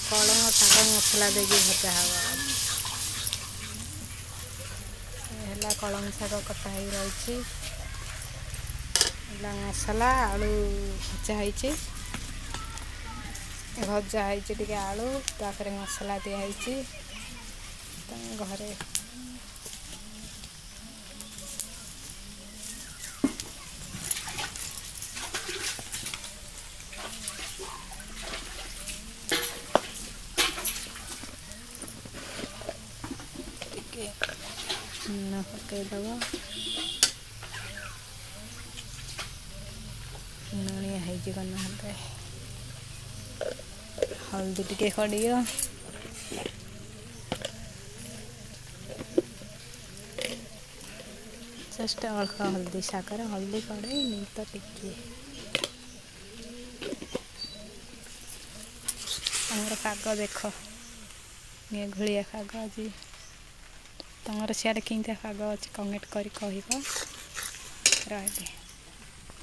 କଳମ ଶାଗ ମସଲା ଦେଇକି ଭଜା ହେବ। ହେଲା କଳମ ଶାଗ କଟା ହେଇ ରହିଛି, ହେଲା ମସଲା, ଆଳୁ ଭଜା ହେଇଛି। ଭଜା ହେଇଛି ଟିକେ ଆଳୁ, ତାପରେ ମସଲା ଦିଆହେଇଛି। ଘରେ ଟିକେ ଲୁଣ ପକାଇଦେବ, ଲୁଣିଆ ହେଇଯିବ ନହେଲେ। ହଳଦୀ ଟିକେ ପଡ଼ିବ। ଜଷ୍ଟ ଅଳ୍ପ ହଳଦୀ, ଶାଗରେ ହଳଦୀ ପଡ଼େନି ତ ଟିକେ। ଆମର ପାଗ ଦେଖ, ମେଘୁଳିଆ ପାଗ ଆଜି। ତମର ସିଆଡ଼େ କେମିତିଆ ପାଗ ଅଛି, କମେଣ୍ଟ କରି କହିବ। ରହିଲି।